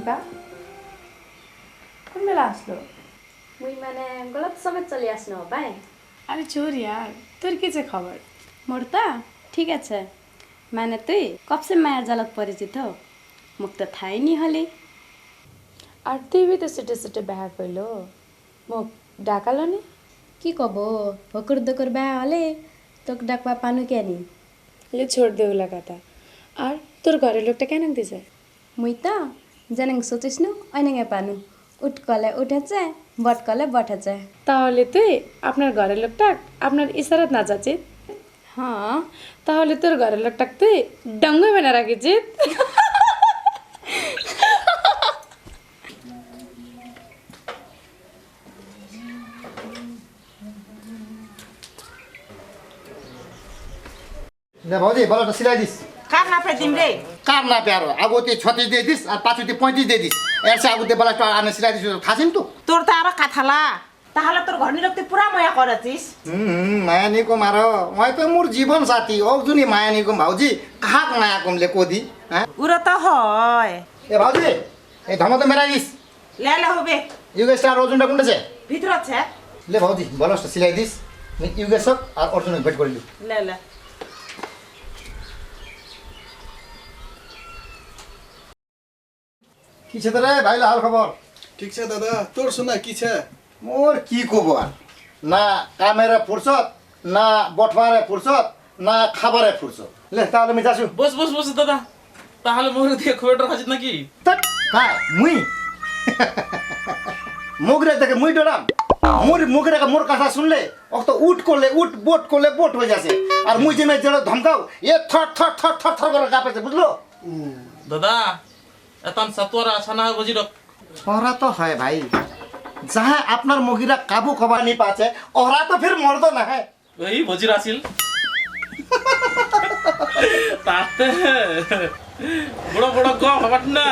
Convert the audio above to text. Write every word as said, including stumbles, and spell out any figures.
বা, কোন বেলা আসলো? মুই মানে গলত সবে চলি আসলো, বাই। আরে চুর ইয়ার, তোর কিসে খবর? মোর তা ঠিক আছে। মানে তুই কবসে মায়ার জালত পড়েছি তো, মুখ তো থাইনি হলি। আর তুই বি তো ছুটে ছুটে বেহা কইলো, মুখ ডাকালো নি? কি কব, হকুর দকুর বেহা হলে তোক ডাকবা পানু কেনি? লে ছোড় দে উলা কথা। আর তোর ঘরর লোকটা কেনেং দিছে? মুই তা যেনেং সোচিসনু, অইনেঙে পানু। উঠ কলে উঠেছে, বট কলে বটেছে। তাহলে তুই আপনার ঘরর লোকটাক আপনার ইশারাত না যাচিত? হ্যাঁ। তাহলে তোর ঘরর লোকটাক তুই ডঙ্গু বেনা রাখিছিত। লে ভাউজি, ব্লাউজটা সিলাই দিস। কার নাপে দিম রে? কার নাপে আরো? আগুতে ছত্রিশ দিয়ে দিস আর পাছুতে পঁয়ত্রিশ দিয়ে দিস। এর সে আগুতে ব্লাউজটা আনে সিলাই দিস, খাসিন তো? তোর তো আরো কাথালা। তাহলে তোর ঘরনি লোকতে পুরা ময়া করেছিস। হুম, হুম, মায়া নি কম আরো। ওই তো মোর জীবন সাথী, ও জুনি মায়া নি কম ভাউজি, কাহাক মায়া কম লে কদি, হ্যাঁ? উরা তো হয়। এ ভাউজি, এই ধমা তো মেরা দিস। লে, লে, হবে। ইউগেসটা আর অর্জুনটা কোনটা আছে? ভিতরে আছে। লে ভাউজি, ব্লাউজটা সিলাই দিস। মি ইউগেসক আর অর্জুনক ভেট করিলু। লে, লে। কিসে রে ভাই, হাল খবর? ঠিক আছে দাদা, তোর শোনা কিসে? মোর কি খবর? না কামরে ফুরসত, না বটবারে ফুরসত, না খাবারে ফুরসত। লে, তাহলে আমি যাসু। বস, বস, বস, দাদা। তাহলে মোরে দেখে খুব ডরাসিত নাকি? ধ্যাৎ, কাই, মুই? মোগরে দেখে মুই ডরাম? মোর মোগরে মোর কথা শুনলে, অত উঠ করলে উঠ, বট করলে বট হয়ে যাচ্ছে। আর মুই যেমন যেন ধমকাও, এ থর থর থর থর থর করে কাঁপেছে, বুঝলো? দাদা, এতান সাতুয়ারা আছা না বুঝি রক। ওরা তো হয় ভাই, যাহা আপনার মুগিরা কাবু কবা নি পাছে, ওরা তো ফির মর্দ না হয়। ওই বজির আছিল। তাতে বড় বড় গপ হবাত না।